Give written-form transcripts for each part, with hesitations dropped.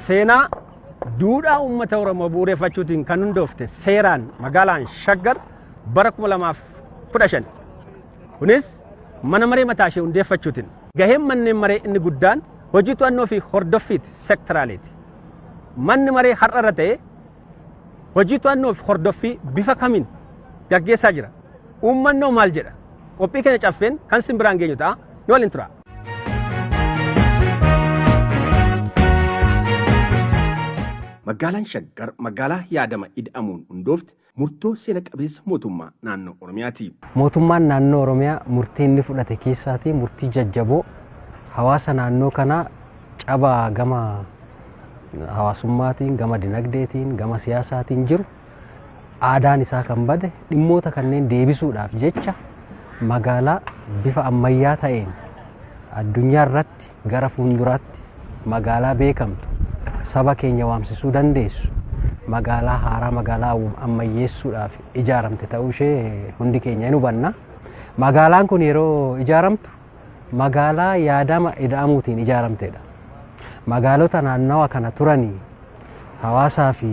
Seenaa duudhaa uummata Oromoo bu'uureffachuutiin kan hundoofte seeraan magaalaan Shaggar bara 2015. Kunis mana maree mataa ishee hundeeffachuutiin. Gaheen manneen maree inni guddaan hojii to'annoo fi hordoffiiti sektaraaleeti. Manni maree har'a irra ta'e hojii to'annoo fi hordoffii bifa kamiin gaggeessaa jira? Uummannoo maal jedha? Qophii keenya caffeen kan sin biraan geenyu ta'a. Nu waliin tura. Magaalaan Shaggar magaalaa yaadama ida'amuun hundoofte murtoo seena qabeessa mootummaa naannoo Oromiyaati. Mootummaan naannoo Oromiyaa murtii inni fudhate keessaatii murtii jajjaboo hawaasa naannoo kanaa caba gama hawaasummaatiin, gama dinagdeetiin, gama siyaasaatiin jiru aadaan isaa kan bade dhimmoota kanneen deebisuudhaaf jecha magaalaa bifa ammayyaa ta'een addunyaa irratti gara fuulduraatti magaalaa beekamtu saba keenya waamsisuu dandeessu magaalaa haaraa magaalaa ammayyeessuudhaaf ijaaramte ta'uu ishee hundi keenya hin hubanna. Magaalaan kun yeroo ijaaramtu magaalaa yaadama ida'amuutiin ijaaramtedha. Magaalota naannawa kana turanii hawaasaa fi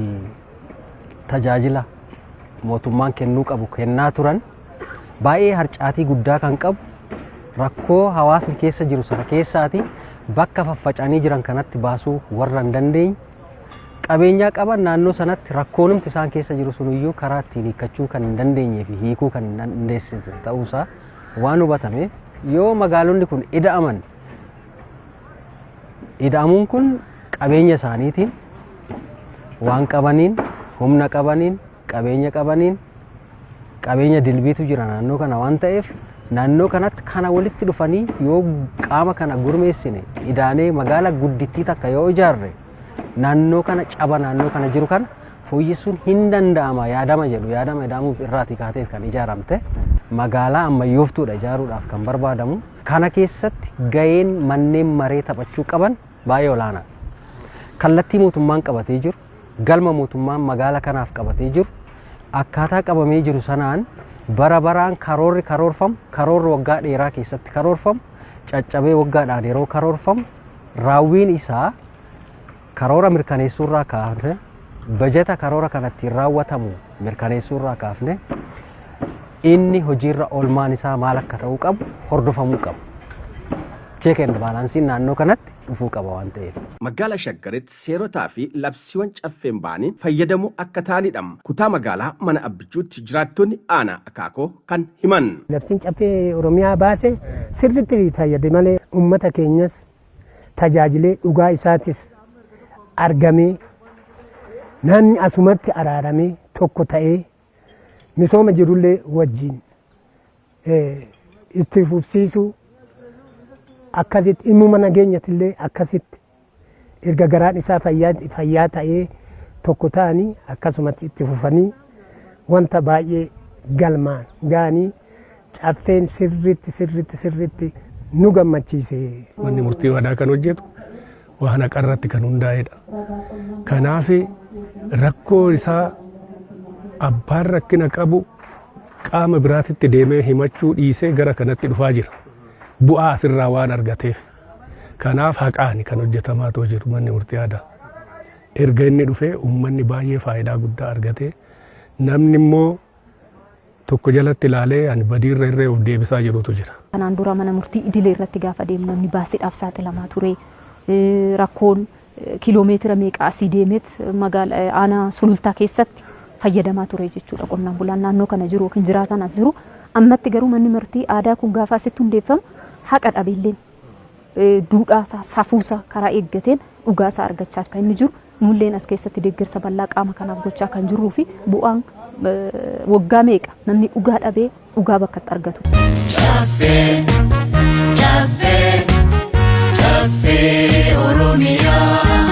tajaajila mootummaan kennuu qabu kennaa turan baay'ee harcaatii guddaa kan qabu rakkoo hawaasni keessa jiru sana keessaati bakka faffaca'anii jiran kanatti baasuu warra hin dandeenye qabeenyaa qaban naannoo sanatti rakkoonumti isaan keessa jiru sunuyyuu karaa ittiin hiikkachuu kan hin dandeenyee fi hiikuu kan hin dandeessine ta'uusaa waan hubatame yoo magaalonni kun ida'aman ida'amuun kun qabeenya isaaniitiin waan qabaniin humna qabaniin qabeenya qabaniin qabeenya dilbiitu jira naannoo kana waan ta'eef naannoo kanatti kana walitti dhufanii yoo qaama kana gurmeessine idaanee magaala guddittii takka yoo ijaarre naannoo kana caba naannoo kana jiru kana fooyyessuun hin danda'ama yaadama jedhu yaadama ida'amuuf irraatii kaateef kan ijaaramte magaalaa ammayyooftuudha ijaaruudhaaf kan barbaadamu. Kana keessatti gaheen manneen maree taphachuu qaban baay'ee olaanaadha. Kallattii mootummaan qabatee jiru, galma mootummaan magaala kanaaf qabatee jiru, akkaataa qabamee jiru sanaan bara baraan karoorri karoorfamu, karoorri waggaa dheeraa keessatti karoorfamu, caccabee waggaadhaan yeroo karoorfamu, raawwiin isaa karoora mirkaneessuurraa kaafne, bajata karoora kanatti raawwatamu mirkaneessuurraa kaafne, inni hojiirra oolmaan isaa maal akka ta'uu qabu hordofamuu qaba. Check and balance'n naannoo kanatti dhufuu qaba waan ta'eef. Magaalaa Shaggaritti seerotaa fi labsiiwwan caffeen ba'anii fayyadamoo akka ta'anidha. Kutaa magaalaa mana Abbichuutti jiraattonni aanaa Akaakoo kan himan. Labsiin caffee Oromiyaa baase sirriitti fayyade malee uummata keenyas tajaajilee dhugaa isaatis argamee namni asumatti araaramee tokko ta'ee misooma jirullee wajjin itti fufsiisuu akkasitti dhimma nageenyatillee akkasitti erga garaan isaa fayyaa ta'ee tokko ta'anii akkasumatti itti fufanii wanta baay'ee galmaan ga'anii caffeen sirriitti sirriitti sirriitti nu gammachiise. Manni murtii aadaa kan hojjetu waan haqa irratti kan hundaa'edha. Kanaaf rakkoo isaa abbaan rakkina qabu qaama biraatitti deemee himachuu dhiisee gara kanatti dhufaa jira. Bu'aa asirraa waan argateef. Kanaaf haqaani kan hojjetamaa jiru manni murtii aadaa. Erga inni dhufee uummanni baay'ee faayidaa guddaa argatee namni immoo tokko jalatti ilaalee ani badiirra irree of deebisaa jirutu jira. Kanaan dura mana murtii idilee irratti gaafa deemu namni baasiidhaaf saaxilamaa ture. Rakkoon kiiloomeetira meeqa asii deemeet magaalaa aanaa Sulultaa keessatti fayyadamaa ture jechuudha. Qonnaan bulaan naannoo kana jiru yookiin jiraataan as jiru. Ammatti garuu manni murtii aadaa kun gaafa asitti hundeeffamu haqa dhabeelleen duudhaasaa safuusaa karaa eeggateen dhugaasaa argachaa akka inni jiru nulleen as keessatti deeggarsa bal'aa qaama kanaaf gochaa kan jirruu fi bu'aan waggaa meeqa namni dhugaa dhabee dhugaa bakka itti argatu. Caffee, caffee, caffee Oromiyaa.